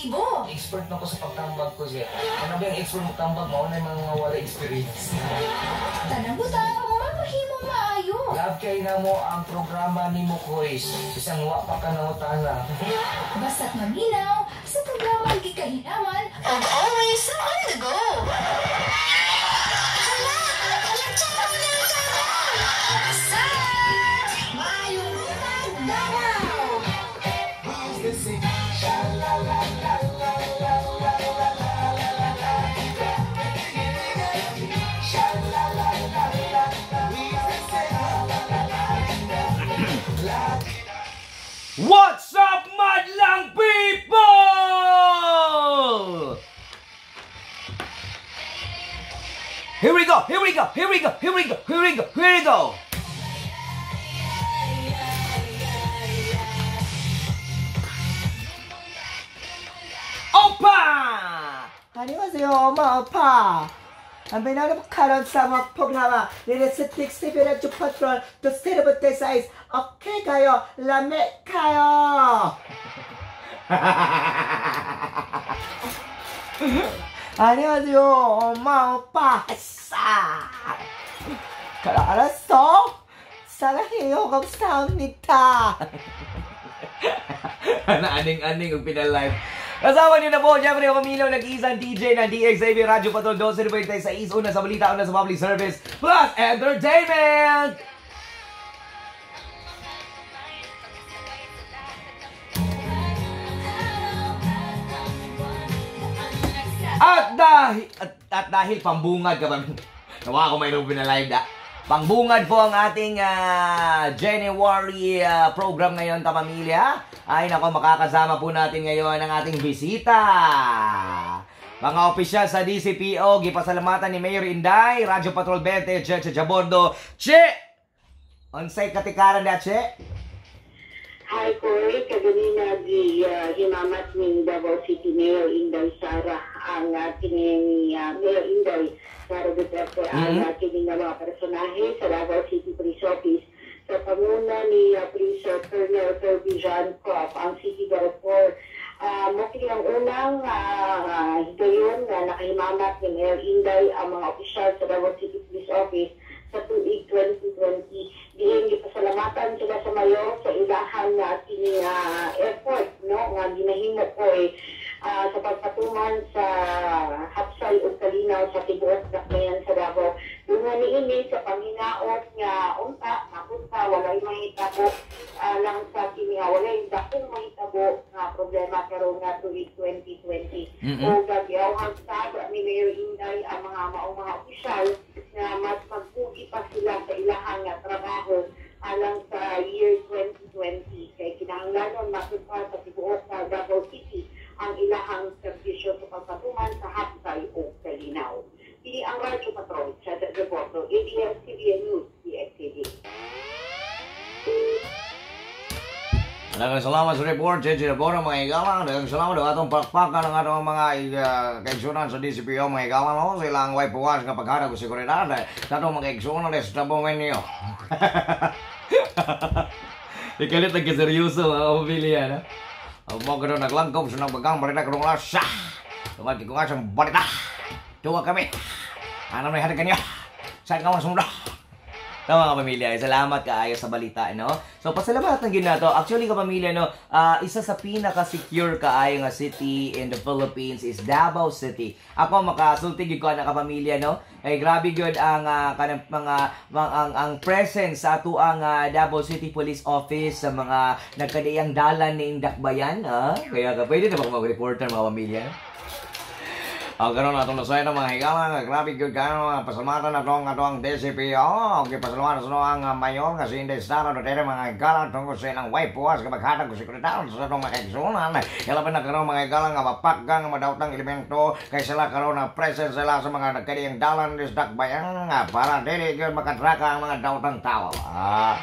Kreatibo. Expert na ko sa pagtambag ko siya. Ano ba yung expert mo tambag? Mao na yung mga wala experience. Tanang butang mamahimo maayo. Love kay na mo ang programa ni mo, Kois. Isang wa pa ka nangutana. Basta't maminaw sa programang gikahinaman og always on the go. Hala! Nagtaro na ang tao! Sa Maayong Buntag, Davao! What's up, madlang people? Here we go, here we go, here we go, here we go, here we go, here we go. Opa! 안녕하세요, 엄마, 아빠. 안배나는 카런 사막 프로그램 레레스틱 세베라 주파트롤 또 세르버테 사이즈 오케이 가요 라메 가요. 안녕하세요, 엄마, 오빠. 싸. 그래, 알았어. 사랑해요. 감사합니다. Aning-aning ang pinalive. Kasama niyo na po, Jeffrey Camilo, nag-iisang DJ ng DXAB Radyo Patrol 12.6, una sa balita, una sa public service, plus entertainment! At dahil pambungad ka ba? Nawa ko mayroong pinalive da. Pangbungad po ang ating January program ngayon, kapamilya. Ay nako, makakasama po natin ngayon ang ating bisita. Mga opisyal sa DCPO, gipasalamatan ni Mayor Inday, Radyo Patrol 20, Cheche Jabordo. Che! Unsay katikaran da, Che? Hi, Corey. Kaganina gi himamat ni Davao City Mayor Inday Sara ang kini Mayor Inday Sara Duterte ang kini nga mga personahe sa Davao City Police Office sa panguna ni Police Colonel Kirby John Croft, ang City Director. Mo kini ang unang higayon nga nakahimamat ni Mayor Inday ang mga opisyal sa Davao City Police Office sa tuig 2020. Diin gipasalamatan sila sa mayor sa ilahan nga kini effort, no, nga ginahimo ko sa pagpatuman sa hapsay ug kalinaw sa tibuok dakbayan sa Davao. Dungan niini sa panghinaot nga unta mapunta walay mahitabo lang sa kini nga walay dakong mahitabo nga problema karon nga tuig 2020. Ug giawhag sad ni Mayor Inday ang mga maong mga opisyal nga mas magpugi pa sila sa ilahang nga trabaho alang sa year 2020 kay kinahanglanon matupad sa tibuok sa Davao City ang ilahang serbisyo sa pagpatuman sa hapsay o kalinaw. Kini ang Radyo Patrol, Chacha Devoto, ABS-CBN News, DXCD. Daghang salamat sa report, Cheche Jabordo, mga higala. Daghang salamat sa atong pakpakan ng atong mga kaigsunan sa DCPO, mga higala, no? Sa ilang way puwas nga paghatag og seguridad sa atong mga kaigsunan sa Dabawenyo. Ikalit nagkaseryoso, mga kapamilya, no? Ang mga ganun naglangkob sa nagbagang balita karong lasa. Tungod kay kung asang balita. Tuwa kami. Ano may hatag kanyo? Saan ka masunda? Tama, mga kapamilya, salamat kaayo sa balita, no? So, pasalamat ng ginato. Actually, kapamilya, no, isa sa pinaka-secure kaayo nga city in the Philippines is Davao City. Ako, makasulti gyud ko na kapamilya, no? Ay, grabe gyud ang kanang mga, ang presence sa atuang Davao City Police Office sa mga nagkadaiyang dalan ning dakbayan, ah? Kaya ka, pwede na ba mag-reporter, mga kapamilya, no? Ang karon atong nasay ng mga higala, grabe gyud kayo, mga pasalamatan na tong atong DCPO, okay, pasalamatan sa ang mayor nga si Inday Sara Duterte, mga higala, tungkol sa ilang way puwas, kapaghatag ko seguridad sa atong mga kaigsunan. Ilaban na karon mga higala nga mapakgang nga madaotang elemento, kay sila karon na present sila sa mga nagkadiyang dalan ni dakbayan, nga para dili gyud makatraka ang mga daotang tao. Ah.